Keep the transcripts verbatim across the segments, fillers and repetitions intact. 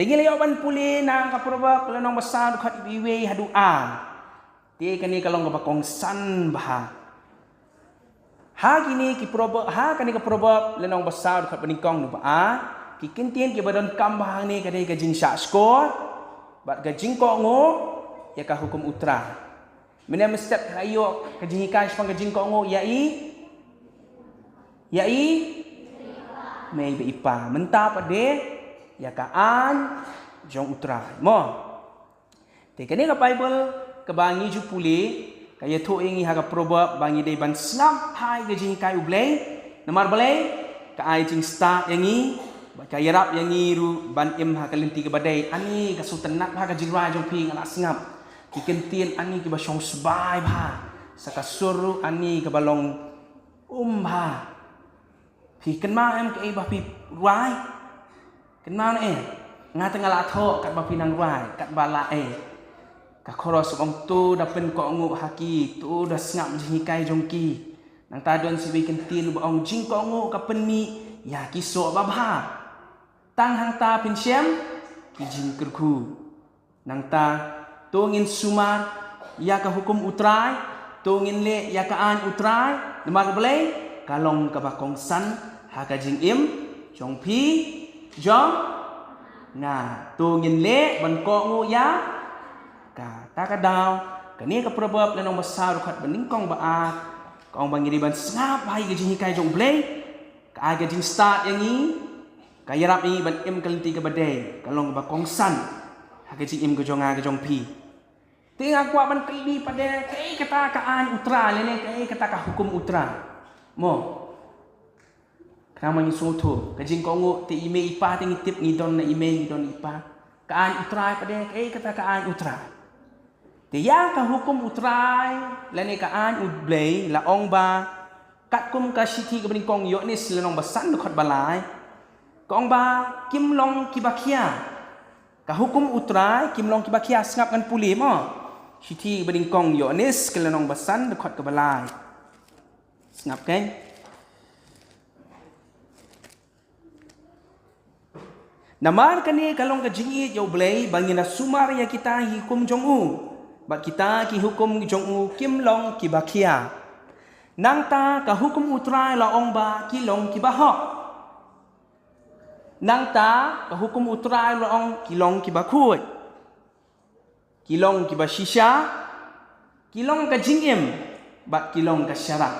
Te ngi la ïoh ban pule na ka Proverb lynnong ba saw dkhot iwei haduh ar. Te kane ka long kaba kongsan bha. Ha kine ki Proverb, ha kane ka Proverb lynnong ba saw dkhot ba nyngkong haduh ba ar, ki kyntien kiba donkam bha hangne ka dei ka jingshahshkor bad ka jingkohnguh ïa ka hukum U Trai. Mynne mynstep ka ïoh ka jinghikai shaphang ka jingkohnguh ïa i, ïa i mei bad i pa. Mynta pat de ïa ka aiñ jong U Trai mo. Te kane ka Baibl kaba ngi ju pule ka ïathuh ïa ngi ha ka Proverb ba ngi dei ban sngap ha ka jinghikai U Blei. Namar balei? Ka ai jingstad ïa ngi bad ka ïarap ïa ngi ruh ban im ha ka lynti kaba dei. Ani ka sngewtynnat ha ka jingrwai jong phi, nga la sngap ki kyntien ani kiba shong sbai bha, sa ka sur ruh ani kaba long um bha. Phi kynmaw em kaei ba phi rwai? Kynmaw ne em? Nga te nga la thoh katba phi nang rwai, katba la ei. Ka chorus ong to da pynkohnguh ha ki, to da sngap jinghikai jong ki. Nangta don sa iwei i kyntien ba ong jingkohnguh ka pynmih ïa ki soh babha. Tang hangta phin shem ki jingkyrkhu. Nangta to ngin sumar ïa ka hukum U Trai, to ngin leh ïa ka aiñ U Trai. Namar balei? Ka long kaba kongsan ha ka jingim jong phi, jong nga. To ngin leh ban kohnguh ïa ka. Ta ka daw kane ka Proverb lynnong ba saw dkhot ba nyngkong ba ar ka ong ba ngi dei ban sngap ha ka jinghikai jong U Blei. Ka ai ka jingstad ïa ngi, ka ïarap ïa ngi ban im ka lynti kaba dei, ka long kaba kongsan ha ka jingim ka jong nga ka jong phi. Te nga kwah ban kylli pat de, kaei kata ka aiñ U Trai lane kaei kata ka hukum U Trai? Mo. Khnang ma ngi sngewthuh ka jingkohnguh, te i mei i pa te ngi tip ngi don na i mei ngi don i pa. Ka aiñ U Trai pat de, kaei kata ka aiñ U Trai? Te ïa ka hukum U Trai lane ka aiñ U Blei la ong ba katkum ka shithi kaba nyngkong Ïoannis lynnong ba san dkhot ba lai. Ka ong ba kim long kiba khia. Ka hukum U Trai kim long kiba khia, sngap ngan pule mo. Shithi kaba nyngkong Ïoannis ka lynnong ba san dkhot kaba lai. Sngap kein. Namar kane ka long ka jingïeit ïa U Blei ba ngin da sumar ïa kita ki hukum jong u. Bad kita ki hukum jong u kim long kiba khia. Nangta ka hukum U Trai la ong ba ki long kiba hok. Nangta ka hukum U Trai la ong ki long kiba khuid. Ki long kiba shisha, ki long ka jingim, bad ki long ka sharak.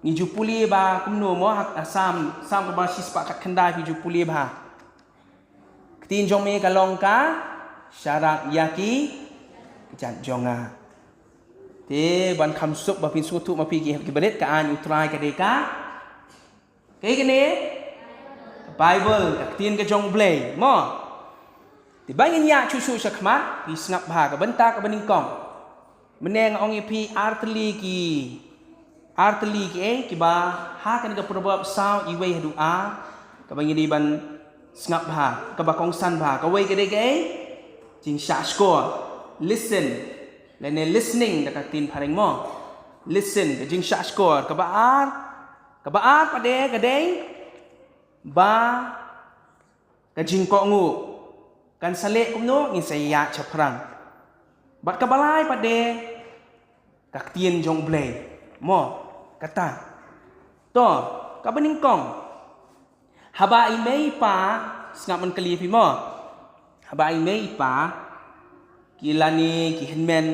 Ngi ju pule ba kumno mo ha, ha Salm, Salm kaba shispah khatkhyndai phi ju pule ba. Ka ktien jong me ka long ka sharak ïa ki kjat jong nga. Te ban kham suk ba phin sngewthuh ma phi ki, ki barit, ka aiñ U Trai ka dei ka Kaei kane? Ka Baibl, ka ktien ka jong U Blei mo. Te ba ngin ïa shu shu shakhmat, phi sngap bha ka bynta kaba nyngkong. Mynne nga ong ïa phi ar tylli ki, ar tylli ki, eh, kiba ha kane ka Proverb saw, iwei haduh ar, kaba ngi dei ban sngap bha, kaba kongsan bha. Kawei ka dei kaei? Jingshahshkor. Listen. Lane listening da ka ktien phareng mo. Listen, ka jingshahshkor. Kaba ar, kaba ar pat de ka dei ba ka jingkohnguh. Kan sa leh kumno? Ngin sa ïaid shaphrang. Bad kaba lai pat de ka ktien jong U Blei mo. Kata. To, kaba nyngkong. Haba i mei i pa, sngap ngan kylli phi mo. Haba i mei i pa ki lane ki hynmen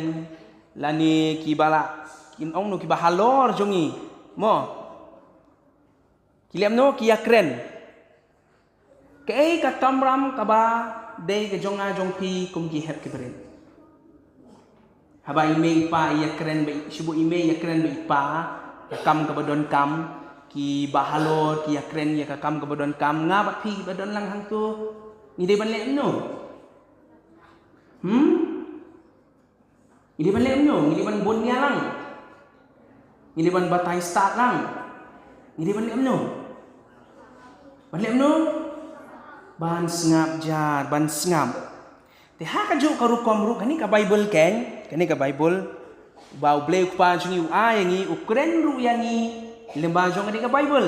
lane kiba la, kin ong no, kiba halor jong ngi mo. Ki leh kumno? Ki ïakren. Kaei ka kamram kaba dei ka jong nga jong phi kum ki hep ki barit? Haba i mei i pa i ïakren bad i, shibun i mei i ïakren bad i pa ïa ka kam kaba donkam, kiba halor ki ïakren ïa ka kam kaba donkam, nga bad phi kiba don lang hangto ngi dei ban leh kumno? Hmm? Ngi dei ban leh kumno? Ngi dei ban bun nia lang? Ngi dei ban batai stad lang? Ngi dei ban leh kumno? Ban leh kumno? Ban sngap jar, ban sngap. Te ha kajuh ka rukom ruh kane ka Baibl keiñ, kane ka Baibl ba U Blei U Kpa jong ngi u ai ïa ngi, u kren ruh ïa ngi lyngba jong kane ka Baibl.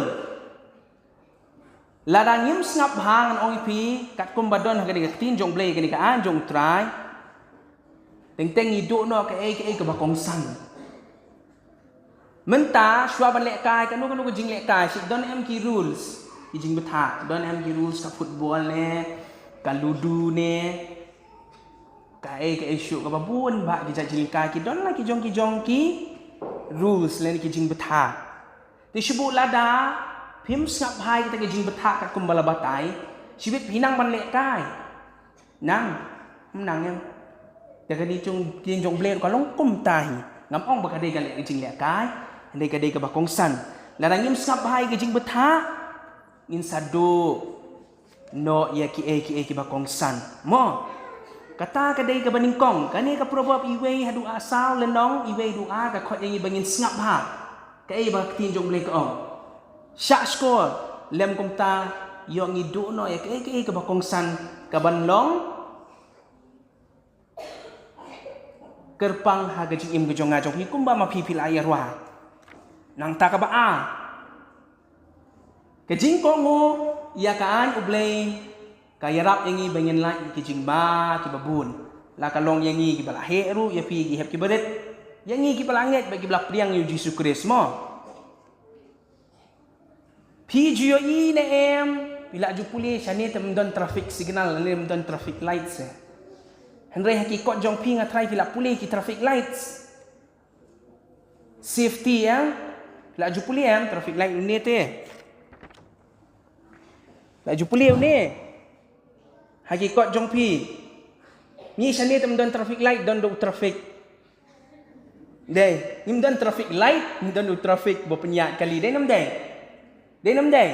Lada ngim sngap bha, ngan ong ïa phi, katkum ba don ha kane ka ktien jong U Blei, kane ka aiñ jong U Trai, teng teng ngi duh noh kaei kaei kaba kongsan. Mynta shuwa ban lehkai kano kano ka jinglehkai, shi don em ki rules, ki jingbthah, don em ki rules ka football ne, ka ludo ne, kaei kaei shuh kaba bun bah ki jait jingkai, ki don la ki jong ki jong ki rules lane ki jingbthah. Te shu buh lada phim sngap bha ïa kita ki jingbthah katkum ba la batai, shibit phi nang ban lehkai? Nang, ym nang em. Te kane jong, ktien jong U Blei ruh ka long kumta hi. Ngam ong ba ka dei ka leh, ka jinglehkai, ka dei, ka dei kaba kongsan. Lada ngim sngap bha ïa ka jingbthah, ngin sa duh noh ïa kiei kiei kiba kongsan. Mo. Kata ka dei kaba nyngkong, kane ka Proverb iwei haduh saw lynnong, iwei haduh ar ka khot ïa ngi ba ngin sngap bha kaei ba ka ktien jong U Blei ka ong. Shah shkor, lem kumta, ïoh ngi duh noh ïa kaei kaei kaba kongsan, kaban long kyrpang ha ka jingim ka jong nga jong phi kumba ma phi phi la ïa rwai. Nangta kaba ar, ka jingkohnguh ïa ka aiñ U Blei ka ïarap ïa ngi ba ngin lait ki jingma kiba bun. La ka long ïa ngi kiba la heh ruh, ïa phi ki hep kiba rit, ïa ngi kiba la ngeit bad kiba la pdiang ïa U Jisu Khrist mo. Phi ju ïohi ne em, phi la ju pule shane te ym don traffic signal ne ym don traffic lights eh. Hynrei ha ki kot jong phi nga tharai phi la pule ki traffic lights. Safety eh. Phi la ju pule em traffic light une te? La ju pule une? Ha ki kot jong phi. Ngi shane te ym don traffic light, don da u traffic. Dei, ngim don traffic light, ngim don u traffic ba pynïaid kali, dei ne ym dei? Dei ne ym dei?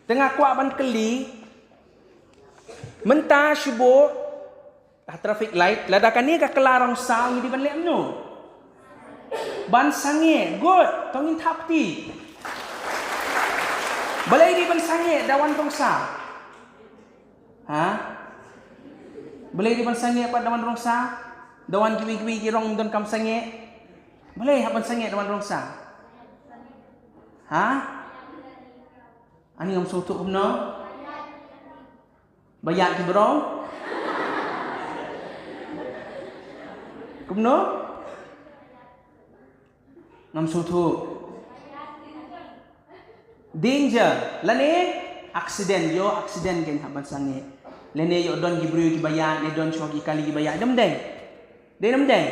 Te nga kwah ban kylli, mynta shu buh ha traffic light, lada kane ka kylla rong saw ngi dei ban leh kumno? Ban sangeh, good, to ngin thap kti. Balei dei ban sangeh da wan rong saw? Ha? Balei dei ban sangeh pat da wan rong saw? Da wan kiwei kiwei ki rong ym donkam sangeh. Balei hap ban sangeh da wan rong saw? Ha? Ani ngam sngewthuh kumno? Ba ïaid ki briew? Kumno? Ngam sngewthuh. Danger. Lane accident, ïoh accident kein hap ban sangeh. Lane ïoh don ki briew kiba ïaid, ne don shuwa ki kali kiba ïaid. Dei ne ym dei? Dei ne ym dei?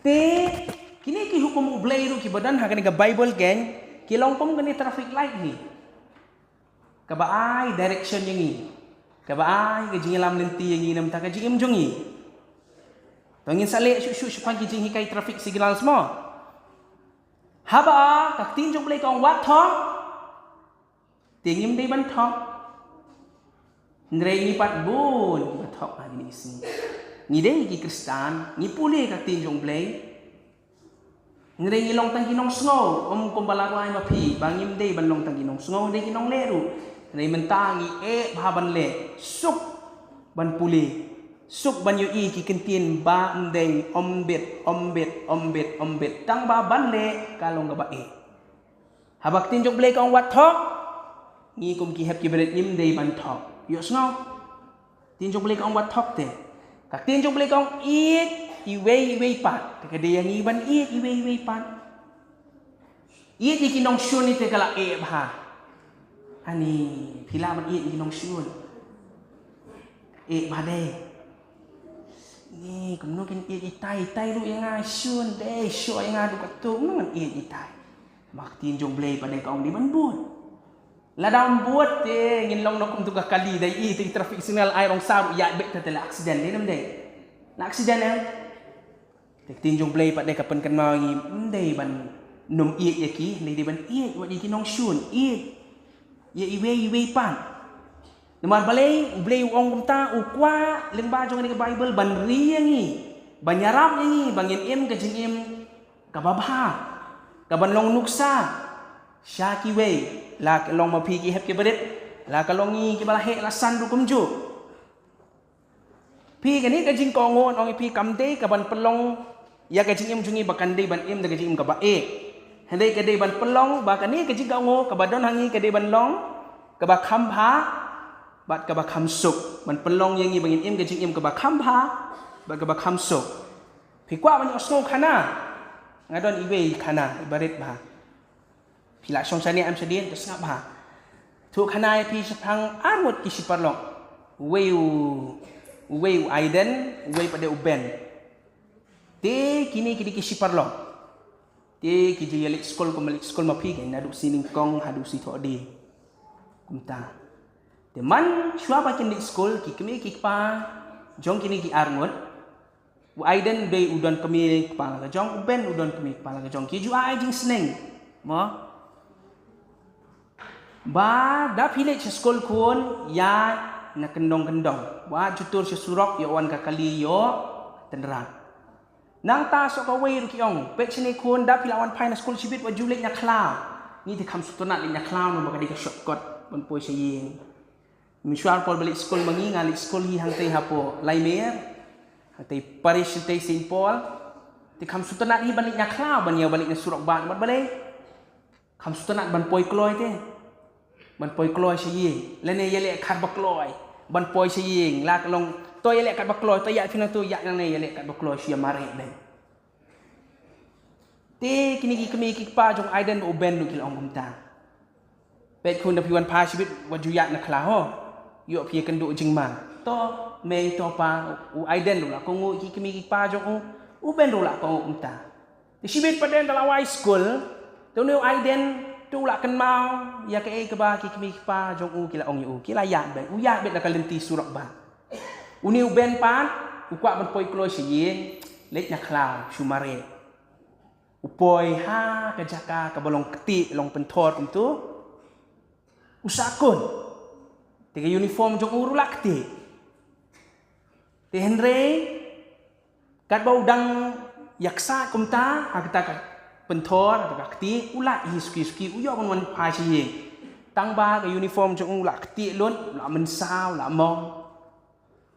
Te kine ki hukum U Blei ruh kiba don ha kane ka Bible kein ki long kum kane traffic light hi. Kaba ai direction ïa ngi. Kaba ai ka jingïalam lynti ïa ngi na bynta ka jingim jong ngi. To ngin sa leh shuh shuh shaphang ki jinghikai traffic signals mo. Haba ka ktien jong U Blei ka ong wat thok, te ngim dei ban thok. Hynrei ngi pat bun kiba thok ha kine ki sngi. Ngi dei ki Khristan, ngi pule ka ktien jong U Blei. Hynrei ngi long tang ki nongsngew, ym kumba la rwai ma phi ba ngim dei ban long tang ki nongsngew, dei ki nongleh ruh. Hynrei mynta ngi eh bha ban leh, suk ban pule, suk ban ïohi ki kyntien ba ym dei, ym bit, ym bit, ym bit, ym bit. Tang ba ban leh ka long kaba eh. Haba ktien jong U Blei ka ong wat thok, ngi kum ki hep ki bret ngim dei ban thok. Ïohsngew? Ktien jong U Blei ka ong wat thok te. Ka ktien jong U Blei ka ong ïeit iwei iwei pat. Te ka dei ïa ngi ban ïeit iwei iwei pat. Ïeit ïa ki nongshun ïa te ka la eh bha. Ani phi lah ban ïeit ïa ki nongshun? Eh bha dei. Ni kumno kin ïeit itai, itai ruh ïa nga shun dei, shu ïa nga duk katto, kumno ngan ïeit itai? Ba ka ktien jong U Blei pat dei ka ong dei ban bud. Lada ym bud te ngin long noh kum tu ka kali, dei i te traffic signal ai rong saw ruh ïa bit te la accident, dei ne ym dei? La accident em? Te ka ktien jong U Blei pat dei ka pynkynmaw ngi ym dei ban nym ïeit ïa ki, dei ban ïeit wat ïa ki nongshun, ïeit ïa iwei iwei pat. Namar balei U Blei u ong kumta? U kwah lyngba jong kane ka Bible ban ri ïa ngi, ban ïarap ïa ngi ba ngin im ka jingim kaba bha, kaban long nuksa sha kiwei, la ka long ma phi ki hep ki barit, la ka long ngi kiba la heh la san ruh kumjuh. Phi, kane ka jingkohnguh, ong ïa phi, kam dei kaban pynlong ïa ka jingim jong ngi ba kan dei ban im da ka jingim kaba eh. Hynrei ka dei ban pynlong ba kane ka jingkohnguh kaba don ha ngi ka dei ban long kaba kham bha bad kaba kham suk. Ban pynlong ïa ngi ba ngin im ka jingim kaba kham bha bad kaba kham suk. Phi kwah ban ïohsngew khana? Nga don iwei i khana iba rit bha. Phi lah shong shane em shadien, to sngap bha. Thuh khana ïa phi shaphang ar ngut ki shi paralok. Uwei u, uwei u Aiden, uwei pat de u Ben. Te kine ki dei ki shi paralok. Te ki ju ïa leit skul kum leit skul ma phi, ki naduh sngi nyngkong haduh sngi thohdieng. Kumta. Te man shuwa ba kin leit skul, ki kmie ki kpa jong kine ki ar ngut, u Aiden u dei u don kmie kpa la ka jong, u Ben u don kmie kpa la ka jong. Ki ju ai jingsneng. Mo? Ba da phi leit sha skul khun, ïaid na kyndong kyndong. Wat ju tur sha surok, ïoh wan ka kali ïoh tynrad. Nangta sa kawei ruh ki ong, peit shane khun, da phi la wan phai na skul shibit wat ju leit na khlaw. Ngi te kham sngewtynnat leit na khlaw namar ba ka dei ka shortcut ban poi sha ïing. Mynshwa por ba leit skul ma ngi, nga leit skul hi hangtei hapoh Laimer, hangtei parish hangtei Saint Paul. Te kham sngewtynnat hi ban leit na khlaw, ban ïa ban leit na surok bad, bad balei? Kham sngewtynnat ban poi kloi te. Ban poi kloi sha ïing. Lane ïaleh kat ba kloi ban poi sha ïing. La ka long, to ïaleh kat ba kloi, to ïaid phi nangtu, ïaid nangne, ïaleh kat ba kloi sha ïa mareh ben. Te kine ki kmie ki kpa jong Aiden bad u Ben ruh ki la ong kumta. Peit khun, da phi wan phai shibit wat ju ïaid na khlaw ho. Ïoh phi ïakynduh jingma. To mei to pa, u Aiden ruh la kohnguh ïa ki kmie ki kpa jong u. U Ben ruh la kohnguh kumta. Te shibit pat de ynda la wai skul, te une u Aiden te u la kynmaw ïa kaei kaba ki kmie ki kpa jong u ki la ong ïa u, ki la ïaid beit, u ïaid beit na ka lynti surok bah. Une u Ben pat u kwah ban poi kloi sha ïing, leit na khlaw shu mareh. U poi ha ka jaka kaba long ktieh, long pynthor kumtu. U sahkut. Te ka uniform jong u ruh la ktieh. Te hynrei katba u dang ïaksaid kumta ha kata ka pynthor, ha kata ka ktieh, u lait hi suki suki, u ïoh ban wan phai sha ïing. Tang ba ka uniform jong u la ktieh lut, u la mynsaw, u la mong.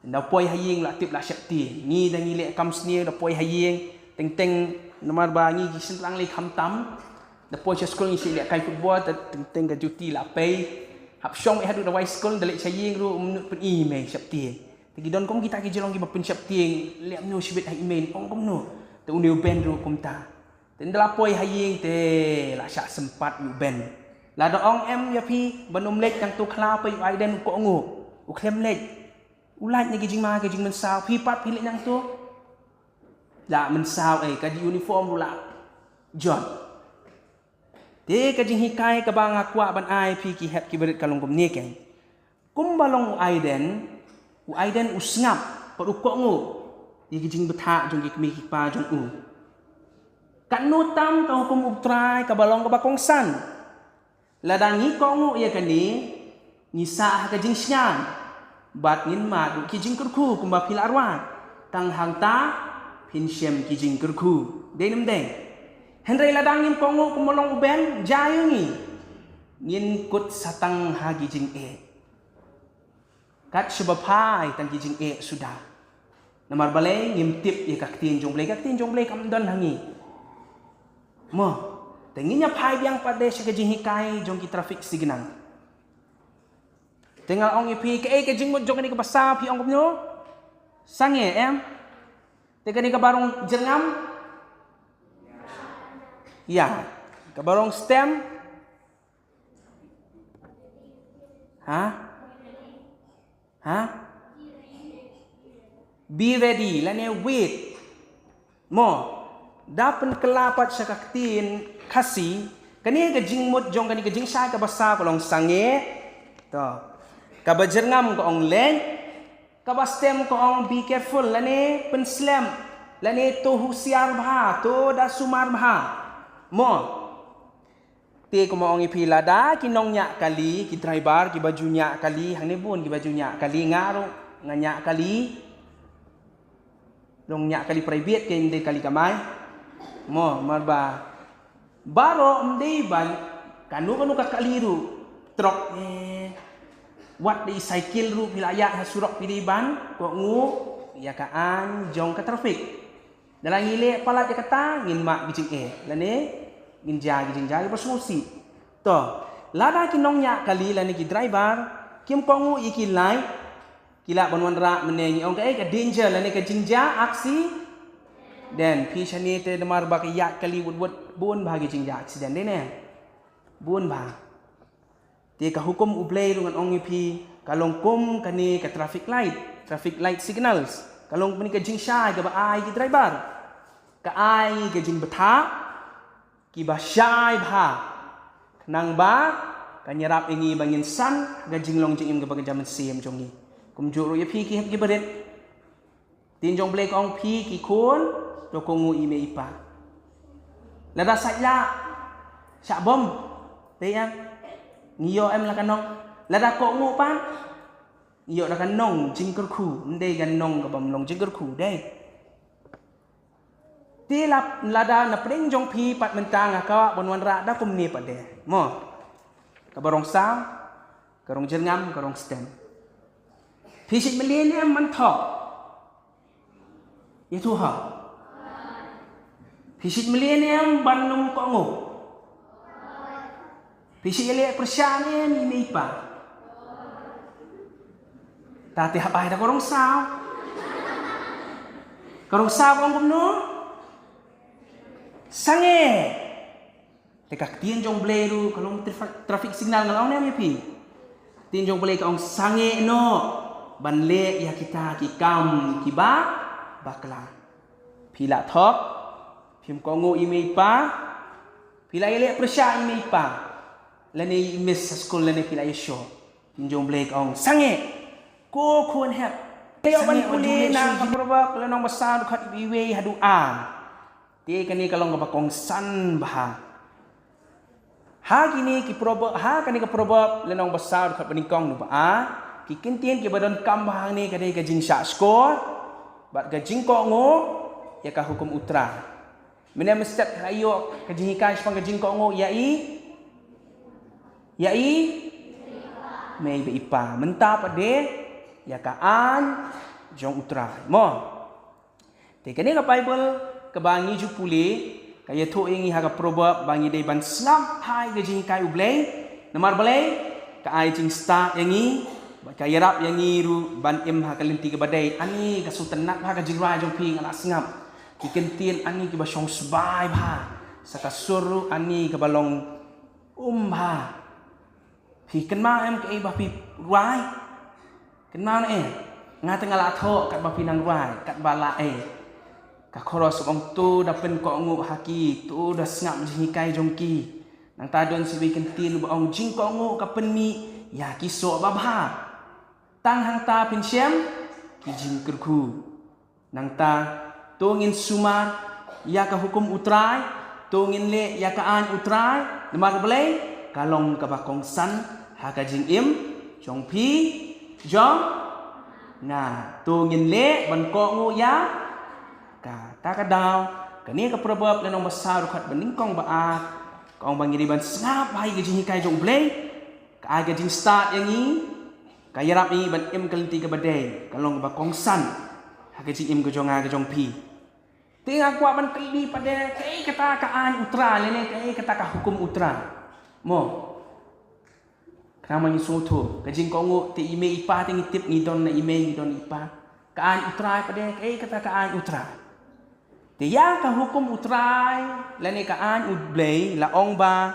Ynda poi ha ïing u la tip la sheptieng. Ngi da ngi leh kam sniew da poi ha ïing, teng teng namar ba ngi ki shynrang lei khamtam. Da poi sha skul ngi shu leh kai football, teng teng ka juti la pei. Hap shong eh haduh da wai skul, da leit sha ïing ruh ym nud pyni mei, sheptieng. Te ki don kum kita ki jinglong kiba pynsheptieng, leh kumno shibit ha i mei, ong kumno. Te une u Ben ruh kumta. Te ynda la poi ha ïing te la shah sympat u Ben. Lada ong em ïa phi ban ym leit nangtu khlaw, peit u Aiden u kohnguh, u khlem leit. U lait na ki jingma ki jingmynsaw, phi pat phi leit nangtu. La mynsaw eh, ka uniform ruh la jot. Te ka jinghikai kaba nga kwah ban ai phi ki hep kiba rit ka long kumne keiñ. Kumba long u Aiden, u Aiden u sngap bad u kohnguh ïa ki jingbthah jong ki kmie ki kpa jong u. Katno tam ka hukum u Trai kaba long kaba kongsan. Lada ngi kohnguh ïa kane, ngi sah ha ka jingshngaiñ bad ngin mad ruh ki jingkyrkhu kumba phi la wad. Tang hangta phin shem ki jingkyrkhu, dei ne ym dei? Hynrei lada ngim kohnguh kumba long u Ben, jia ïa ngi, ngin kut sa tang ha ki jingeh. Kat shaba phai tang ki jingeh suda. Namar balei? Ngim tip ïa ka ktien jong U Blei, ka ktien jong U Blei kam don ha ngi. Mo, te ngin ïa phai biang pat de sha ka jinghikai jong ki traffic signal. Te nga ong ïa phi, kaei ka jingmut jong kane kaba saw, phi ong kumno? Sangeh em? Te kane kaba rong jyrngam? Ïa. Kaba rong stem? Ha? Ha? Be ready lane wait. Mo, da pynkylla pat sha ka ktien Khasi, kane ka jingmut jong kane ka jingshai kaba saw ka long sangeh. To. Kaba jyrngam ka ong leit. Kaba stem ka ong be careful lane pynslem. Lane to husiar bha, to da sumar bha. Mo. Te kumba ong ïa phi, lada ki nongñiah kali, ki driver kiba ju ñiah kali, hangne bun kiba ju ñiah kali, nga ruh nga ñiah kali. Nongñiah kali private, kein ym dei kali kamai. Mo, namar ba baroh ym dei ban, kano kano ka kali ruh, trok, eh, wat dei cycle ruh phi la ïaid ha surok phi dei ban kohnguh ïa ka aiñ jong ka traffic. Lada ngi leh palat ïa kata ngin mad ki jingeh. Lane Ngin jia ki jingjia kiba sngewsih. To, lada ki nongñiah kali lane ki driver kim kohnguh ïa ki light, ki lah ban wanrah mynne, ngi ong kaei ka danger lane ka jingjia accident. Phi shane te namar ba ka ïaid kali wut wut bun bha ki jingjia accident dei ne. Bun bha. Te ka hukum U Blei ruh ngan ong ïa phi, ka long kum kane ka traffic light, traffic light signals. Ka long kumne ka jingshai kaba ai ki driver. Ka ai ka jingbthah kiba shai bha. Khnang ba kan ïarap ïa ngi ba ngin san ha ka jinglong jingim kaba ka jam mynsiem jong ngi. Kumjuh ruh ïa phi ki hep ki barit. Ktien jong U Blei ka ong phi ki khun, to kohnguh ïa i mei i pa. Lada sait lah, shah bom. Te ïa ngi ïoh em la ka nong. Lada kohnguh pat, ngi ïoh la ka nong jingkyrkhu, ym dei ka nong kaba ym long jingkyrkhu dei. Te lap lada na pdeng jong phi pat mynta nga kwah ban wanrah da kumne pat de. Mo. Kaba rong saw, ka rong jyrngam, ka rong stem. Phi shait millennium ban thok. Ïathuh ha. Phi shait millennium ban ym kohnguh. Phi shait ïaleh pyrshah ne em ïa i mei i pa. Ta te hap ai da ka rong saw. Ka rong saw ka ong kumno? Sangeh. Te ka ktien jong U Blei ruh ka long traf-, traffic signal ngan ong ne em ïa phi. Ktien jong U Blei ka ong sangeh noh ban leh ïa kita ki kam kiba bakla. Phi la thok, phim kohnguh ïa i mei i pa, phi la ïaleh pyrshah ïa i mei i pa. Lane i miss ha skul lane phi la ïashoh. Ktien jong U Blei ka ong sangeh. Ko khun hep. Te ïoh ban pule na ka Proverb lynnong ba saw dkhot iwei haduh ar. Te kane ka long kaba kongsan bha. Ha kine ki Proverb, ha kane ka Proverb lynnong ba saw dkhot ba nyngkong haduh ba ar, ki kyntien kiba donkam bha hangne ka dei ka jingshah shkor bad ka jingkohnguh ïa ka hukum U Trai. Mynne mynstep ka ïoh ka jinghikai shaphang ka jingkohnguh ïa i, ïa i mei bad i pa. Mynta pat de ïa ka aiñ jong U Trai. Mo. Te kane ka Baibl kaba ngi ju pule ka ïathuh ïa ngi ha ka Proverb ba ngi dei ban sngap ha ka jinghikai U Blei. Namar balei? Ka ai jingstad ïa ngi bad ka ïarap ïa ngi ruh ban im ha ka lynti kaba dei. Ani ka sngewtynnat bha ka jingrwai jong phi, nga la sngap ki kyntien ani kiba shong sbai bha. Sa ka sur ruh ani kaba long um bha. Phi kynmaw em kaei ba phi rwai? Kynmaw ne em? Nga te nga la thoh katba phi nang rwai, katba la ei. Ka chorus ong to da pynkohnguh ha ki, to da sngap jinghikai jong ki. Nangta don sa iwei i kyntien ba ong jingkohnguh ka pynmih ïa ki soh babha. Tang hangta phin shem ki jingkyrkhu. Nangta, to ngin sumar ïa ka hukum U Trai, to ngin leh ïa ka aiñ U Trai, namar balei? Ka long kaba kongsan ha ka jingim jong phi, jong nga. To ngin leh ban kohnguh ïa kata ka daw. Kane ka Proverb lynnong ba saw dkhot ba nyngkong ba ar ka ong ba ngi dei ban sngap ha ka jinghikai jong U Blei. Ka ai ka jingstad ïa ngi, ka ïarap ïa ngi ban im ka lynti kaba dei, ka long kaba kongsan ha ka jingim ka jong nga ka jong phi. Te nga kwah ban kylli pat de, kaei kata ka aiñ U Trai lane kaei kata ka hukum U Trai? Mo. Khnang ba ngi sngewthuh, ka jingkohnguh te i mei i pa te ngi tip ngi don na i mei ngi don na i pa. Ka aiñ U Trai pat de, kaei kata ka aiñ U Trai? Te ïa ka hukum U Trai lane ka aiñ U Blei la ong ba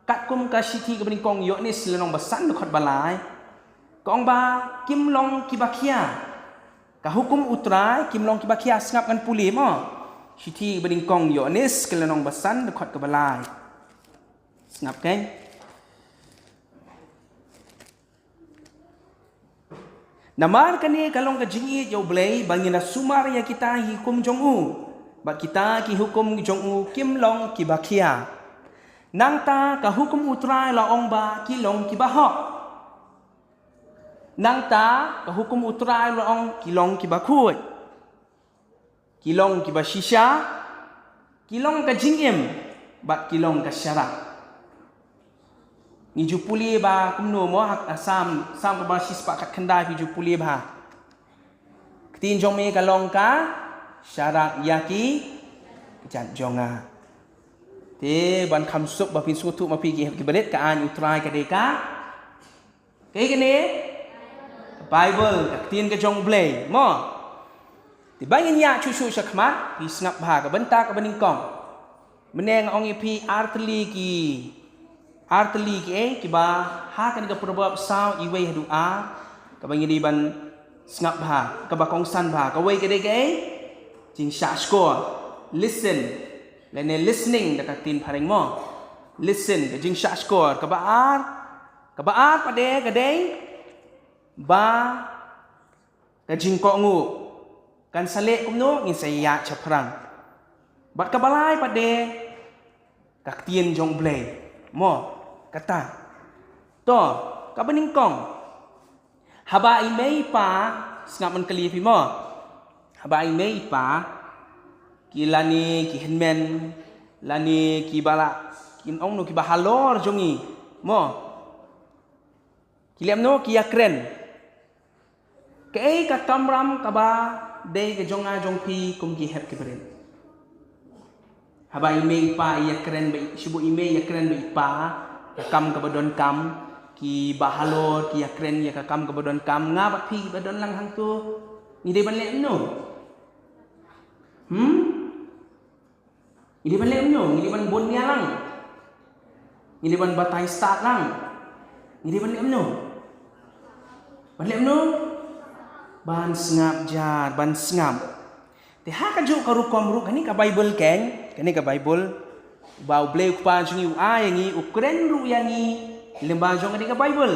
katkum ka shithi kaba nyngkong Ïoannis lynnong ba san dkhot ba lai. Ka ong ba kim long kiba khia. Ka hukum U Trai kim long kiba khia, sngap ngan pule mo. Shithi kaba nyngkong Ïoannis ka lynnong ba san dkhot kaba lai. Sngap kein. Namar kane ka long ka jingïeit ïa U Blei ba ngin da sumar ïa kita ki hukum jong u. Bad kita ki hukum jong u kim long kiba khia. Nangta ka hukum U Trai la ong ba ki long kiba hok. Nangta ka hukum U Trai la ong ki long kiba khuid. Ki long kiba shisha, ki long ka jingim, bad ki long ka sharak. Ngi ju pule ba kumno mo ha, ha Salm, Salm kaba shispah khatkhyndai phi ju pule ba. Ktien jong me ka long ka sharak ïa ki kjat jong nga. Te ban kham suk ba phin sngewthuh ma phi ki hep ki barit, ka aiñ U Trai ka dei ka, kaei kane? Bible, ka ktien ka jong U Blei. Mo. Te ba ngin ïa shu shu sha khmat, phi sngap bha ka bynta kaba nyngkong. Mynne nga ong ïa phi artylli ki, artylli kiei kiba ha kane ka Proverb saw, iwei haduh ar, kaba ngi dei ban sngap bha, kaba kongsan bha. Kawei ka dei kaei? Jingshah shkor. Listen. Lane listening da ka ktien phareng mo. Listen, ka jingshah shkor. Kaba ar, kaba ar pat de ka dei ba ka jingkohnguh kan sa leh kumno, ngin sa ïaid shaphrang. Bad kaba lai pat de ka ktien jong U Blei. Mo, kata. To, kaba nyngkong. Haba i mei i pa, sngap, ngan kylli phi mo. Haba i mei i pa, ki lane ki hynmen, lane kiba la, kin ong no, kiba halor jong ngi. Mo. Ki leh kumno, ki ïakren. Kaei ka kamram kaba dei ka jong nga jong phi kum ki hep ki barit? Haba i mei i pa i ïakren bad i, shibun i mei i ïakren bad i pa, ka kam kaba donkam, kiba halor ki ïakren ïa ka kam kaba donkam, nga bad phi kiba don lang hangto, ngi dei ban leh kumno? Hmm? Ngi dei ban leh kumno? Ngi dei ban bun nia lang? Ngi dei ban batai stad lang? Ngi dei ban leh kumno? Ban leh kumno? Ban sngap jar, ban sngap. Te ha kajuh ka rukom ruh kane ka Bible keiñ, kane ka Bible ba U Blei U Kpa jong ngi u ai ïa ngi, u kren ruh ïa ngi lyngba jong kane ka Bible.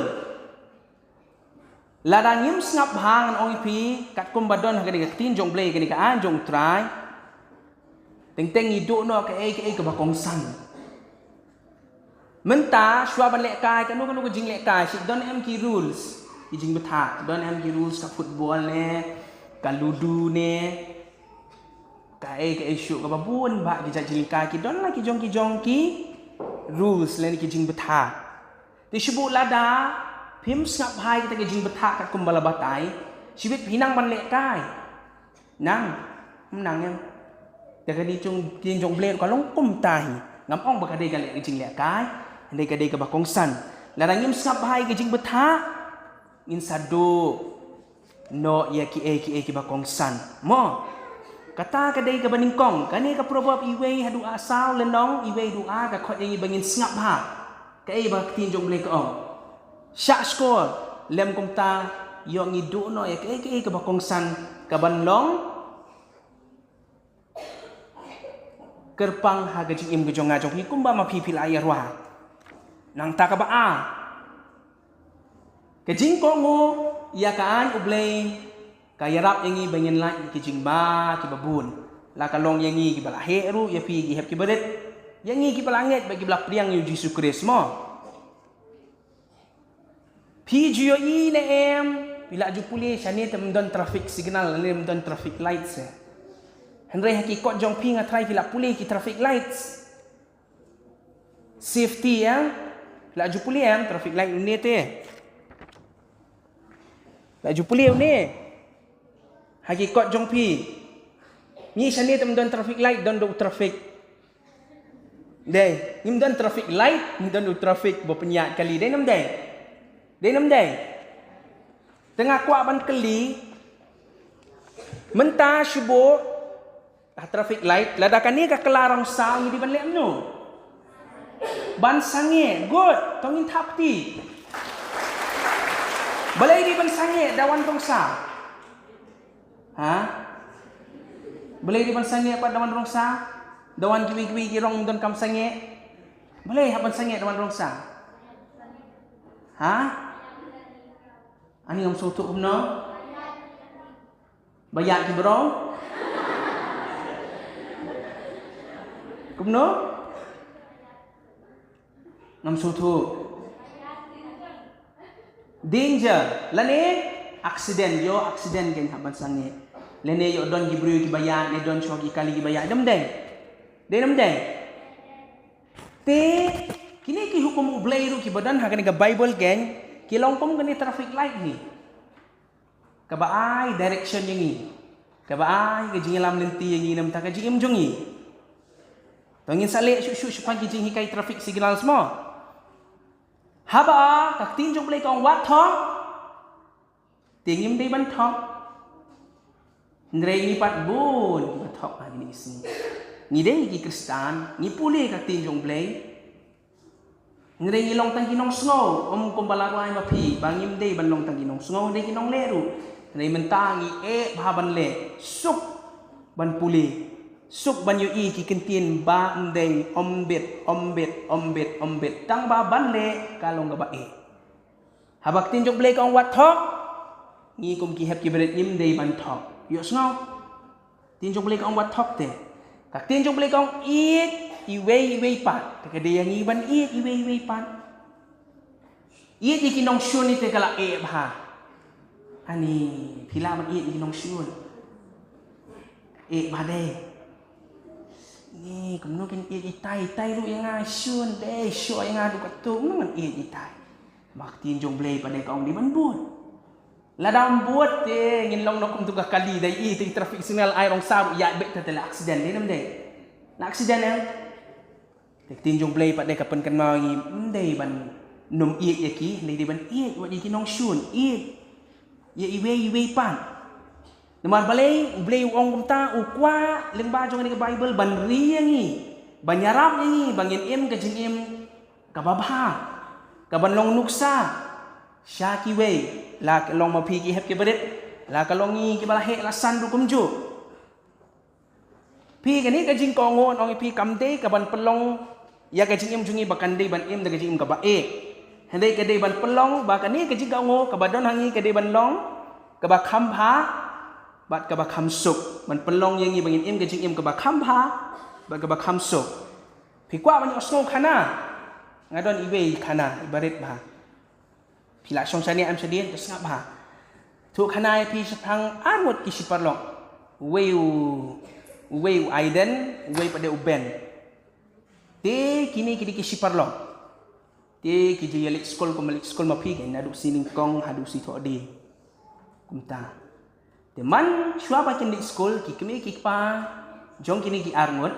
Lada ngim sngap bha, ngan ong ïa phi, katkum ba don ha kane ka ktien jong U Blei, kane ka aiñ jong U Trai, teng teng ngi duh noh kaei kaei kaba kongsan. Mynta shuwa ban lehkai kano kano ka jinglehkai, shi don em ki rules, ki jingbthah, don em ki rules ka football ne, ka ludo ne, kaei kaei shuh kaba bun bah ki jait jingkai, ki don la ki jong ki jong ki rules lane ki jingbthah. Te shibun lada phim sngap bha ïa kita ki jingbthah katkum ba la batai, shibit phi nang ban lehkai? Nang, ym nang em. Te ka dei jong, ktien jong U Blei ka long kumta hi. Ngam ong ba ka dei ka leh, ka jinglehkai, hynrei ka dei kaba kongsan. Lada ngim sngap bha ïa ki jingbthah, ngin sa duh noh ïa kiei kiei kiba kongsan. Mo. Kata ka dei kaba nyngkong, kane ka Proverb iwei haduh ar, saw lynnong iwei haduh ar, ka khot ïa ngi ba ngin sngap bha kaei ba ka ktien jong U Blei ka ong. Shah shkor, lem kumta ïoh ngi duh noh ïa kaei kaei kaba kongsan kaban long kyrpang ha ka jingim ka jong nga jong phi, kumba ma phi phi la ïa rwai. Nangta kaba ar, ka jingkohnguh ïa ka aiñ U Blei ka ïarap ïa ngi ba ngin lait ïa ki jingma kiba bun. La ka long ïa ngi kiba la heh ruh, ïa phi ki hep ki barit, ïa ngi kiba la ngeit bad kiba la pdiang ïa U Jisu Khrist mo. Phi ju ïohi ne em, phi la ju pule shane te ym don traffic signal ne ym don traffic lights eh. Hynrei ha ki kot jong phi nga tharai phi la pule ki traffic lights. Safety eh. Phi la ju pule em traffic light une te? La ju pule une? Ha ki kot jong phi. Ngi shane te ym don traffic light, don da u traffic. Dei, ngim don traffic light, ngim don u traffic ba pynïaid kali, dei ne ym dei? Dei ne ym dei? Te nga kwah ban kylli, mynta shibun ha traffic light, lada kane ka kylla rong saw ngi dei ban leh kumno? Ban sangeh, good, to ngin thap kti. Balei dei ban sangeh da wan rong saw? Ha? Balei dei ban sangeh pat da wan rong saw? Da wan kiwei kiwei ki rong ym donkam sangeh. Balei hap ban sangeh da wan rong saw? Ha? Ani ngam sngewthuh kumno? Ba ïaid ki briew? Kumno? Ngam sngewthuh. Danger. Lane accident, ïoh accident kein hap ban sangeh. Lane ïoh don ki briew kiba ïaid, ne don shuh ki kali kiba ïaid. Dei ne ym dei? Dei ne ym dei? Te kine ki hukum U Blei ruh kiba don ha kane ka Bible kein ki long kum kane traffic light hi. Kaba ai direction ïa ngi. Kaba ai ka jingïalam lynti ïa ngi na bynta ka jingim jong ngi. To ngin sa leh shuh shuh shaphang ki jinghikai traffic signals mo. Haba ka ktien jong U Blei ka ong wat thok, te ngim dei ban thok. Hynrei ngi pat bun ba thok ha kine ki sngi. Ngi dei ki Khristan, ngi pule ka ktien jong U Blei. Hynrei ngi long tang ki nongsngew, ym kumba la rwai ma phi ba ngim dei ban long tang ki nongsngew, hynrei ki nongleh ruh. Hynrei mynta ngi eh bha ban leh, suk ban pule, suk ban ïohi ki kyntien ba ym dei, ym bit, ym bit, ym bit, ym bit, tang ba ban leh ka long kaba eh. Haba ktien jong U Blei ka ong wat thok, ngi kum ki hep ki barit ngim dei ban thok. Ïohsngew. Ktien jong U Blei ka ong wat thok te. Ka ktien jong U Blei ka ong ïeit iwei iwei pat. Te ka dei ïa ngi ban ïeit iwei iwei pat. Ïeit ïa ki nongshun te ka la eh bha. Ani, phi lah ban ïeit ïa ki nongshun. Eh bha dei. Ni, kumno kin ïeit itai, itai ruh ïa nga shun dei, shu ïa nga ruh katto, kumno ngan ïeit itai. Ba ka ktien jong U Blei pat dei ka ong dei ban bud. Lada ym bud te ngin long noh kum tu ka kali dei i te traffic signal ai rong sa ruh ïa beit te la accident dei nam dei. La accident em. Te ka ktien jong U Blei pat dei ka pynkynmaw ïa ngi ym dei ban nym ïeit ïa ki, hynrei dei ban ïeit wat ïa ki nongshun, ïeit ïa iwei iwei pat. Namar balei U Blei u ong kumta, u kwah lyngba jong kane ka Baibl ban ri ïa ngi, ban ïarap ïa ngi ba ngin im ka jingim kaba bha, kaban long nuksa sha kiwei, la ka long ma phi ki hep ki barit, la ka long ngi kiba la heh la san ruh kumjuh. Phi kane ka jingkohnguh ong ïa phi kam dei kaban pynlong ïa ka jingim jong ngi ba kan dei ban im da ka jingim kaba eh. Hynrei ka dei ban pynlong ba kane ka jingkohnguh kaba don ha ngi ka dei ban long kaba kham bha bad kaba kham suk. Ban pynlong ïa ngi ba ngin im ka jingim kaba kham bha bad kaba kham suk. Phi kwah ban ïohsngew khana? Nga don iwei khana i barit bha. Phi lah shong shane em shadien, to sngap bha. Thuh khana ïa phi shaphang ar ngut ki shi paralok. Uwei u, uwei u Aiden, uwei pat de u Ben. Te kine ki dei ki shi paralok. Te ki ju ïaleit skul kumba leit skul ma phi, ki naduh sngi nyngkong haduh sngi thohdieng. Kumta. Te man shuwa ba kin leit skul, ki kmie ki kpa jong kine ki ar ngut.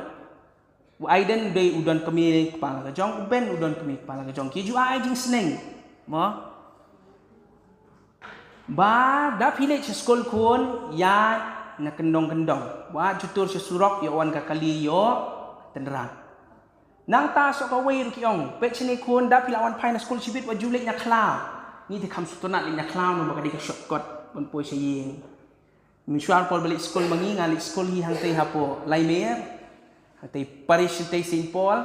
U Aiden u dei u don kmie kpa la ka jong, u Ben u don kmie kpa la ka jong. Ki ju ai jingsneng. Mo? Ba da phi leit sha skul khun, ïa na kyndong kyndong. Wat ju tur sha surok, ïoh wan ka kali ïoh tynrah. Nangta soh kawei ruh ki ong, peit shane khun, da phi la wan phai na skul shibit wat ju leit na khlaw. Ngi te kham sngewtynnat leit na khlaw namar ba ka dei ka shortcut ban poi sha ïing. Mynshuwa por ba leit skul ma ngi, nga leit skul hi hangtei hapoh Laimer, hangtei parish hangtei Saint Paul.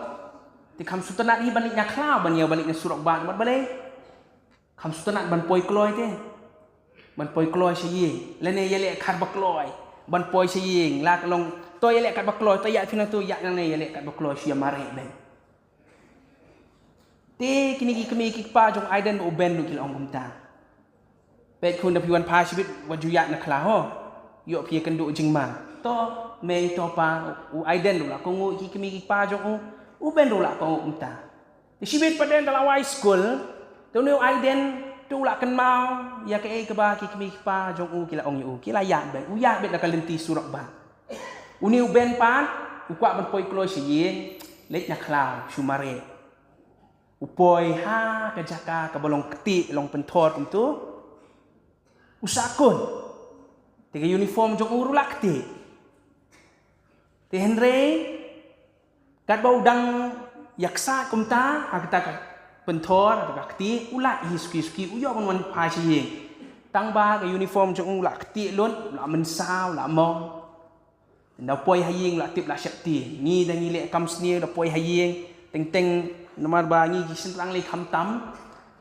Te kham sngewtynnat hi ban leit na khlaw, ban ïa ban leit na surok bad mat balei. Kham sngewtynnat ban poi kloi te. Ban poi kloi sha ïing. Lane ïaleh kat ba kloi ban poi sha ïing. La ka long, to ïaleh kat ba kloi, to ïa phi na to ïa nangne ïaleh kat ba kloi sha ïa mareh ben. Te kine ki kmie ki kpa jong Aiden bad u Ben ruh ki la ong kumta. Peit khun da phi wan phai shibit wat ju ïaid na khlaw ho. Ïoh phi ïakynduh jingma. To mei to pa, u Aiden ruh la kohnguh ki kmie ki kpa jong u. U Ben ruh la kohnguh kumta. Te shibit pat de da la wai skul, te une u Aiden te u la kynmaw ïa kaei kaba ki kmie ki kpa jong u ki la ong ïa u, ki la ïaid beit, u ïaid beit na ka lynti surok ba. Une u Ben pat u kwah ban poi kloi sha ïing, leit na khlaw shu mareh. U poi ha ka jaka kaba long ktieh, long pynthor kumtu. U sahkut. Te ka uniform jong u ruh la ktieh. Te hynrei katba u dang ïaksaid kumta ha kata ka pynthor, ha kata ka ktieh, u lait hi suki suki, u ïoh ban wan phai sha ïing. Tang ba ka uniform jong u la ktieh lut, u la mynsaw, u la mong. Te da poi ha ïing u la tip la sheptieng. Ngi da ngi leh kam sniew da poi ha ïing. Teng teng namar ba ngi ki shynrang lei khamtam.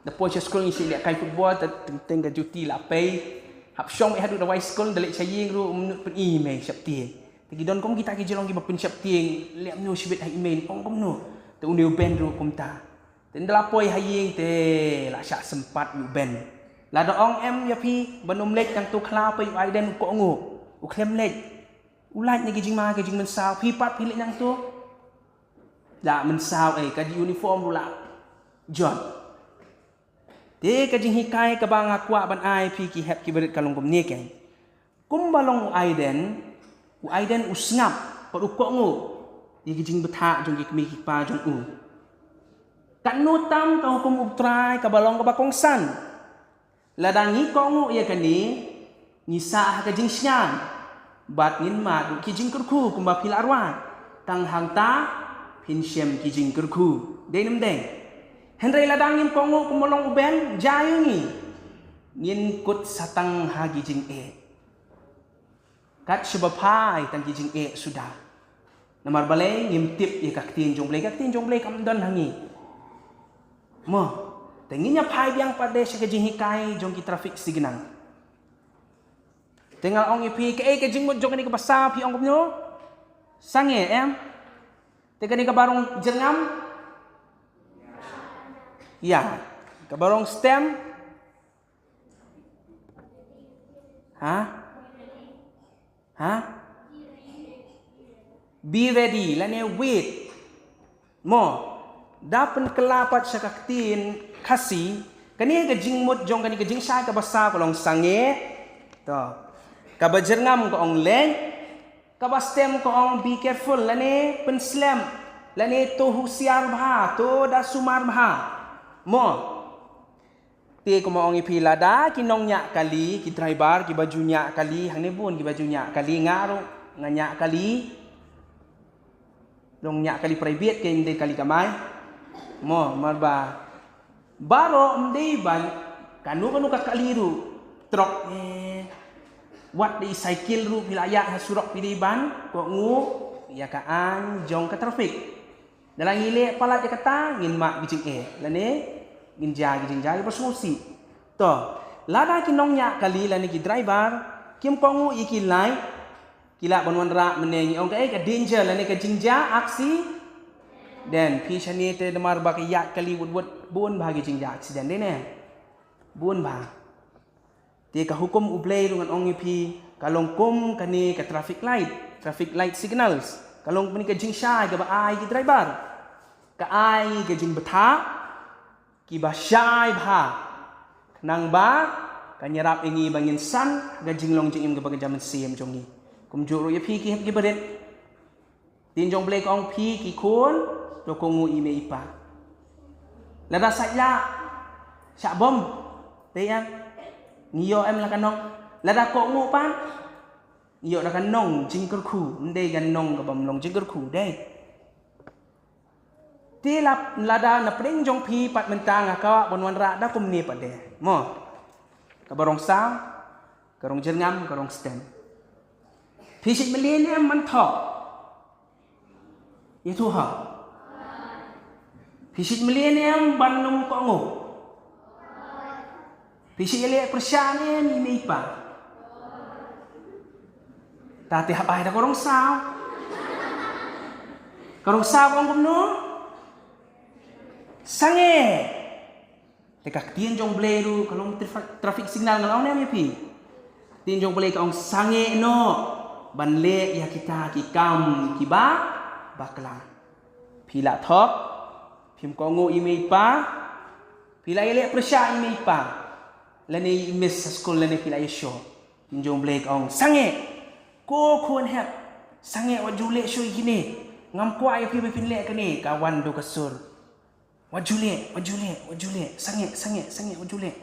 Da poi sha skul ngi shu leh kai football, te teng teng ka juti la pei. Hap shong mei haduh da wai skul, da leit sha ïing ruh ym nud pyni mei sheptieng. Te ki don kum kita ki jinglong kiba pynsheptieng, leh kumno shibit ha i mei, ong kumno. Te une u Ben ruh kumta. Te ynda la poi ha ïing te la shah sympat ïa u Ben. Lada ong em ïa phi ban ym leit nangtu khlaw, peit u Aiden u kohnguh, u khlem leit. U lait na ki jingma ki jingmynsaw, phi pat phi leit nangtu. La mynsaw ei, ka uniform ruh la jot. Te ka jinghikai kaba nga kwah ban ai phi ki hep ki barit ka long kumne keiñ. Kumba long u Aiden, u Aiden u sngap bad u kohnguh. ïa ki jingbthah jong ki kmie ki kpa jong u. Katno tam ka hukum U Trai kaba long kaba kongsan. Lada ngi kohnguh ïa kane, ngi sah ha ka jingsngewsih bad ngin mad ruh ki jingkyrkhu kumba phi la rwai. Tang hangta phin shem ki jingkyrkhu, dei ne ym dei? Hynrei lada ngim kohnguh kumba long u Ben, jia ïa ngi, ngin kut sa tang ha ki jingeh. Kat shaba phai tang ki jingeh suda. Namar balei? Ngim tip ïa ka ktien jong U Blei, ka ktien jong U Blei kam don ha ngi. Mo, te ngin ïa phai biang pat de sha ka jinghikai jong ki traffic signal. Te nga ong ïa phi, kaei ka jingmut jong kane kaba saw, phi ong kumno? Sangeh, em? Te kane kaba rong jyrngam? Ïa, kaba rong stem? Ha? Ha? Be ready lane wait. Mo, da pynkylla pat sha ka ktien Khasi, kane ka jingmut jong kane ka jingshai kaba saw ka long sangeh. To. Kaba jyrngam ka ong leit. Kaba stem ka ong be careful lane pynslem. Lane to husiar bha, to da sumar bha. Mo. Te kumba ong ïa phi, lada ki nongñiah kali, ki driver kiba ju ñiah kali, hangne bun kiba ju ñiah kali, nga ruh nga ñiah kali. Nongñiah kali private, ym dei kali kamai. Mo, namar ba baroh ym dei ban, kano kano ka kali ruh, trok, eh, wat dei cycle ruh, phi la ïaid ha surok phi dei ban kohnguh ïa ka aiñ jong ka traffic. Lada ngi leh palat ïa kata, ngin mad ki jingeh lane ngin jia ki jingjia kiba sngewsih. To, lada ki nongñiah kali lane ki driver kim kohnguh ïa ki light, ki lah ban wanrah mynne, ngi ong kaei ka danger lane ka jingjia accident. Phi shane te namar ba ka ïaid kali wut wut, bun bha ki jingjia accident, dei ne? Bun bha. Te ka hukum U Blei ruh ngan ong ïa phi, ka long kum kane ka traffic light, traffic light signals. Ka long kane ka jingshai kaba ai ki driver. Ka ai ka jingbthah kiba shai bha. Khnang ba kan ïarap ïa ngi ba ngin san ha ka jinglong jingim kaba kynja mynsiem jong ngi. Kumjuh ruh ïa phi ki hep ki barit. Ktien jong U Blei ka ong phi ki khun, to kohnguh ïa i mei i pa. Lada sait lah, shah bom, te ïa ngi ïoh em la ka nong. Lada kohnguh pat, ngi ïoh da ka nong jingkyrkhu, ym dei ka nong kaba ym long jingkyrkhu, dei. Te la, lada na pdeng jong phi pat mynta nga kwah ban wanrah da kumne pat de. Mo. Kaba rong saw, ka rong jyrngam, ka rong stem. Phi shait mlien em ban thok? Ïathuh ha. Phi shait mlien em ban ym kohnguh? Phi shait ïaleh pyrshah em ïa i mei i pa? Ta te hap ai da ka rong saw. Ka rong saw ka ong kumno? Sangeh. Te ka ktien jong U Blei ruh ka long traf-, traffic signal, nga la ong ne em ïa phi. Ktien jong U Blei ka ong sangeh noh ban leh ïa kita ki kam kiba bakla. Phi la thok, phim kohnguh ïa i mei i pa, phi la ïaleh pyrshah ïa i mei i pa, lane i miss ha skul lane phi la ïashoh. Ktien jong U Blei ka ong sangeh. Ko khun hep, sangeh, wat ju leh shuh ïa kine. Ngam kwah ïa phi ba phin leh kane, ka wan da ka sur. Wat ju leh, wat ju leh, wat ju leh. Sangeh, sangeh, sangeh, wat ju leh.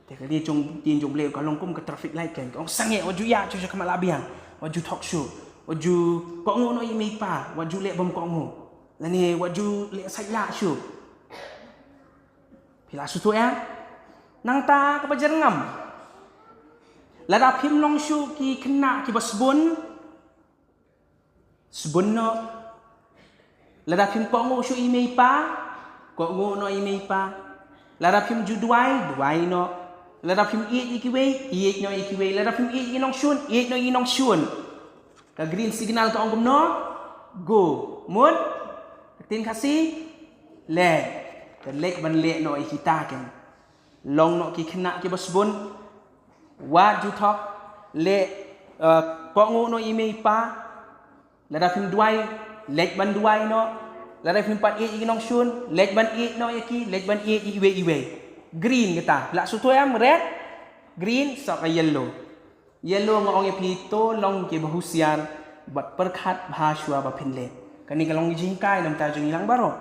Te ka ktien jong, ktien jong U Blei ka long kum ka traffic light kan. Ka ong sangeh, wat ju ïaid shuh sha khmat la biang. Wat ju thok shuh. Wat ju kohnguh noh ïa i mei i pa. Wat ju leh bym kohnguh. Lane wat ju leh sait lah shuh. Phi la sngewthuh ïa? Nangta kaba jyrngam, lada phim long shuh ki khynnah kiba sbun, sbun noh. Lada phim kohnguh shuh ïa i mei i pa, kohnguh noh ïa i mei i pa. Lada phim ju duwai, duwai noh. Lada phim ïeit ïa kiwei, ïeit noh ïa kiwei. Lada phim ïeit ïa i nongshun, ïeit noh ïa i nongshun. Ka green signal ka ong kumno? Go. Mut? Ka ktien Khasi? Leit. Te leit ban leh noh ïa kita ken. Long noh ki khynnah kiba sbun. Wat ju thok. Leh, eh, kohnguh noh ïa i mei i pa. Lada phim duwai, leit ban duwai noh. Lada phim pat ïeit ïa ki nongshun, leit ban ïeit noh ïa ki, leit ban ïeit ïa iwei ïa iwei. Green kata. La sngewthuh em, red, green, sa ka yellow. Yellow nga ong ïa phi, to long kiba husiar, bad pyrkhat bha shuwa ba phin leh. Kane ka long ka jinghikai na ka bynta jong ngi lang baroh.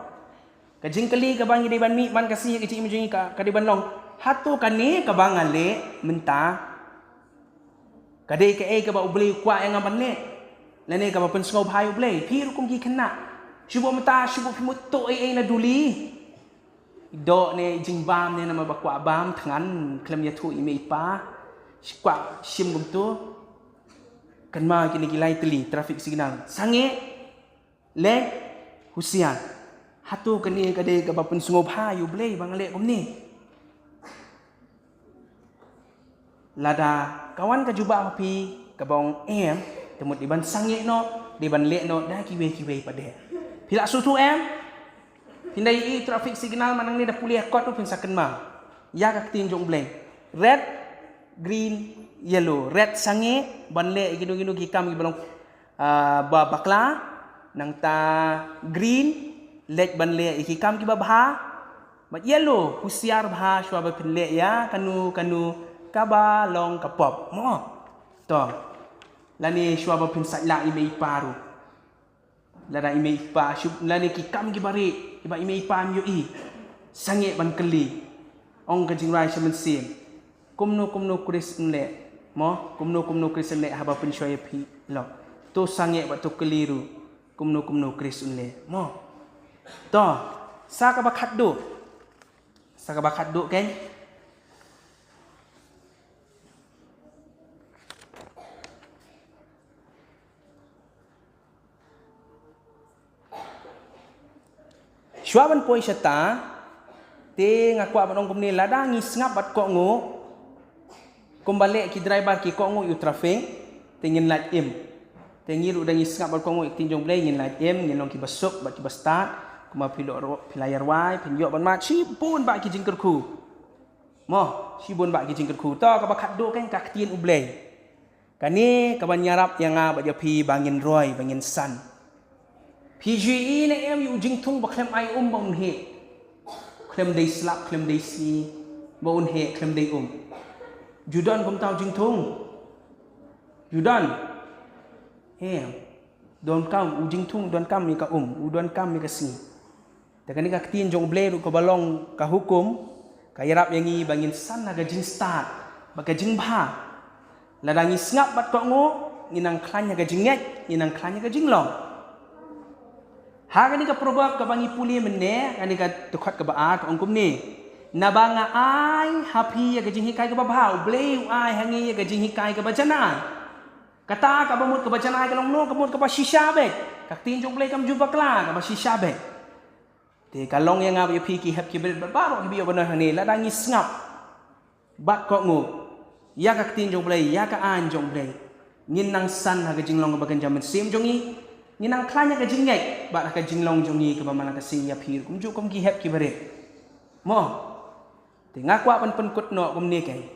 Ka jingkylli kaba ngi dei ban mih man ka sngi ka jingim jong ngi ka, ka dei ban long, hato kane kaba nga leh mynta ka dei kaei kaba U Blei u kwah ïa nga ban leh, lane kaba pynsngewbha ïa U Blei? Phi ruh kum ki khynnah, shu bun mynta shu bun phi mut tuh ei ei na duli. Doh ne jingbam ne namar ba kwah bam thngan, khlem ïathuh i mei i pa. Shi kwah shim kumto. Kynmaw kine ki lai tylli traffic signal: sangeh, leh, husiar. Hato kane ka dei kaba pynsngewbha ïa U Blei ba nga leh kumne? Lada ka wan ka jubab ha phi kaba ong em, te mut dei ban sangeh noh, dei ban leh noh da kiwei kiwei pat de. Phi lah sngewthuh em? Phin da ïohi traffic signal mynta hangne, da pule ha kot ruh phin sa kynmaw ïa ka ktien jong U Blei. Red, green, yellow. Red sangeh ban leh ïa kino kino ki kam kiba long, ah, ba bakla. Nangta green, leh ban leh ïa ki kam kiba bha. Bad yellow, husiar bha shuwa ba phin leh ïa kano kano kaba long ka pop, mo. To. Lane shuwa ba phin sait lah i mei i pa ruh. Lada i mei i pa shu, lane ki kam kiba rieh kiba i mei i pa im ïohi, sangeh ban kylli. Ong ka jingrwai sha mynsiem, kumno kumno Khrist un leh, mo, kumno kumno Khrist un leh haba pynshoi ïa phi lok. To sangeh bad to kylli ruh, kumno kumno Khrist un leh, mo. To, sa kaba khatduh. Sa kaba khatduh kein. Shuwa ban poi shata, te nga kwah ban ong kumne, lada ngi sngap bad kohnguh, kumba leh ki driver ki kohnguh ïa u traffic, te ngin lait im. Te ngi ruh da ngi sngap bad kohnguh ïa ka ktien jong U Blei, ngin lait im, ngin long kiba suk bad kiba stad. Kumba phi la ro-, phi la ïa rwai, phin ïoh ban mad shibun bah ki jingkyrkhu. Mo, shibun bah ki jingkyrkhu. To, kaba khatduh kein ka ktien U Blei. Kane kaban ïarap ïa nga bad ïa phi ba ngin roi, ba ngin san. Phi ju ïohi ne em ïa u jingthung ba khlem ai um ba un heh? Khlem dei slap, khlem dei sngi, ba un heh, khlem dei um. Ju don kumta u jingthung? Ju don? Em. Donkam u jingthung, donkam ïa ka um, u donkam ïa ka sngi. Te kane ka ktien jong U Blei ruh kaba long ka hukum, ka ïarap ïa ngi ba ngin san ha ka jingstad bad ka jingbha. Lada ngi sngap bad kohnguh, ngin nang khlaiñ ha ka jingngeit, ngin nang khlaiñ ha ka jinglong. Ha kane ka Proverb kaba ngi pule mynne, kane ka dkhot kaba ar, ka ong kumne: Naba nga ai ha phi ïa ka jinghikai kaba bha. U Blei u ai ha ngi ïa ka jinghikai kaba janai. Kata kaba mut kaba janai ka long kumno? Ka mut kaba shisha beit. Ka ktien jong U Blei kam ju bakla, kaba shisha beit. Te ka long ïa nga bad ïa phi ki hep ki barit bad baroh kiba ïoh ba don hangne, lada ngi sngap bad kohnguh ïa ka ktien jong U Blei, ïa ka aiñ jong U Blei, ngin nang san ha ka jinglong kaba kynja mynsiem jong ngi, ngin nang khlaiñ ha ka jingngeit bad ha ka jinglong jong ngi kaba man la ka sngi ïa phi ruh, kumjuh kum ki hep ki barit. Mo. Te nga kwah ban pynkut noh kumne kein.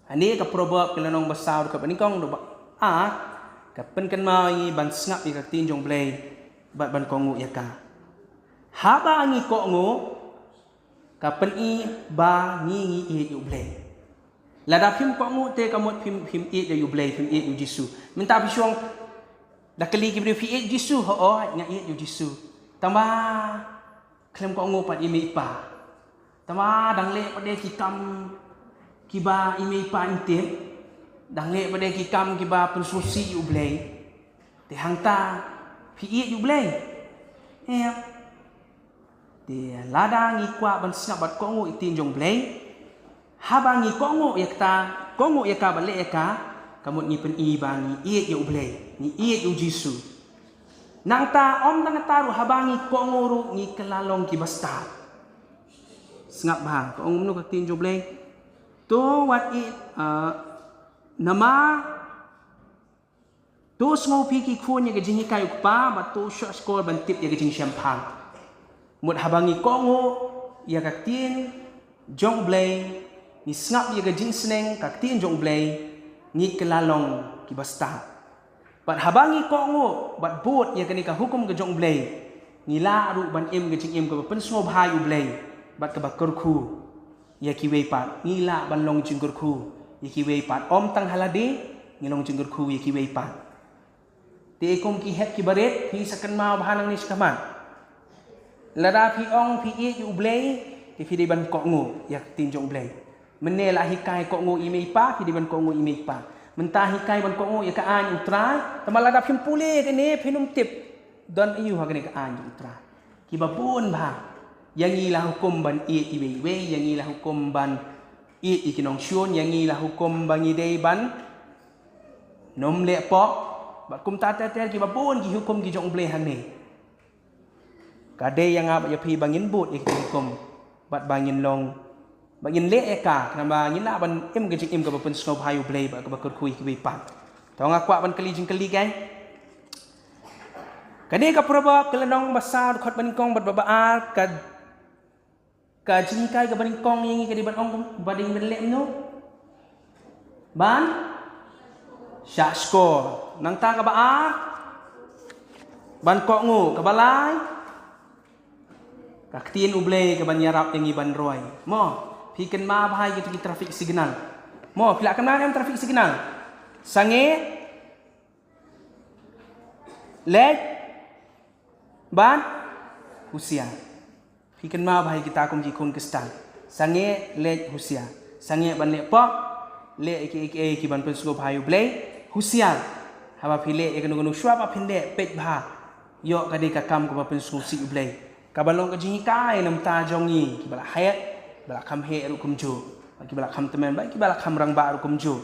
Hangne ka Proverb ka lynnong ba saw, dkhot ba nyngkong, dkhot ba ar, ka pynkynmaw ïa ngi ban sngap ïa ka ktien jong U Blei bad ban kohnguh ïa ka. Haba ngi kohnguh, ka pyni ba ngi ngi ïeit ïa U Blei. Lada phim kohnguh te ka mut phim, phim ïeit ïa U Blei, phim ïeit ïa U Jisu. Mynta phi shu ong, da kylli ki briew, phi ïeit Jisu? Hooid, nga ïeit ïa U Jisu. Tangba khlem kohnguh pat ïa i mei i pa. Tangba dang leh pat de ki kam kiba i mei i pa im tip. Dang leh pat de ki kam kiba pynsngewsih ïa U Blei. Te hangta phi ïeit ïa U Blei? Em. Te lada ngi kwah ban sngap bad kohnguh ïa ka ktien jong U Blei, haba ngi kohnguh ïa kata, kohnguh ïa ka bad leh ïa ka, ka mut ngi pyni ba ngi ïeit ïa U Blei, ngi ïeit ïa U Jisu. Nangta ym tang kata ruh, haba ngi kohnguh ruh ngi kylla long kiba stad. Sngap bha, ka ong kumno ka ktien jong U Blei? To wat ïeit, eh, namar to sngew phi ki khun ïa ka jinghikai u kpa, bad to shah shkor ban tip ïa ka jingshemphang. Mut haba ngi kohnguh ïa ka ktien jong U Blei, ngi sngap ïa ka jingsneng ka ktien jong U Blei, ngi kylla long kiba stad. Bad haba ngi kohnguh bad bud ïa kane ka hukum ka jong U Blei, ngi lah ruh ban im ka jingim kaba pynsngewbha ïa U Blei bad kaba kyrkhu ïa kiwei pat. Ngi lah ban long jingkyrkhu ïa kiwei pat. Ym tang ha lade, ngi long jingkyrkhu ïa kiwei pat. Te kum ki hep ki barit, phi sa kynmaw bha nangne shakhmat. Lada phi ong phi ïeit ïa U Blei, te phi dei ban kohnguh ïa ka ktien jong U Blei. Mynne la hikai kohnguh ïa i mei i pa, phi dei ban kohnguh ïa i mei i pa. Mynta hikai ban kohnguh ïa ka aiñ U Trai, tangba lada phim pule kane phin ym tip don aïu ha kane ka aiñ U Trai. Kiba bun bha. Ïa ngi la hukum ban ïeit iwei iwei, ïa ngi la hukum ban ïeit ïa ki nongshun, ïa ngi la hukum ba ngi dei ban nym leh pop. Bad kumta ter ter kiba bun ki hukum ki jong U Blei hangne. Ka dei ïa nga bad ïa phi ba ngin bud ïa ki hukum bad ba ngin long, ba ngin leh ïa ka, khnang ba ngin lah ban im ka jingim kaba pynsngewbha ïa U Blei bad kaba kyrkhu ïa kiwei pat. To nga kwah ban kylli jingkylli, kan? Kane ka Proverb ka lynnong ba saw, dkhot ba nyngkong bad ba ar, ka, ka jinghikai kaba nyngkong ïa ngi ka dei ban ong, ba dei ban leh kumno? Ban shah shkor. Nangta kaba ar, ban kohnguh. Kaba lai, ka ktien U Blei kaban ïarap ïa ngi ban roi. Mo, phi kynmaw bha ïa kito ki traffic signal. Mo, phi lah kynmaw ïa traffic signal? Sangeh, leit, bad husiar. Phi kynmaw bha ïa kita kum ki khun Khristan. Sangeh, leit, husiar. Sangeh ban leh pop, leh ïa kiei kiei kiban pynsngewbha ïa U Blei, husiar. Haba phi leh ïa kano kano, shuwa ba phin leh, peit bha. Ïoh ka dei ka kam kaba pynsngewsih U Blei. Kaba long ka jinghikai na bynta jong ngi kiba la heh, kiba la kham heh ruh kumjuh, bad kiba la kham tymmen, bad kiba la kham rangbah ruh kumjuh.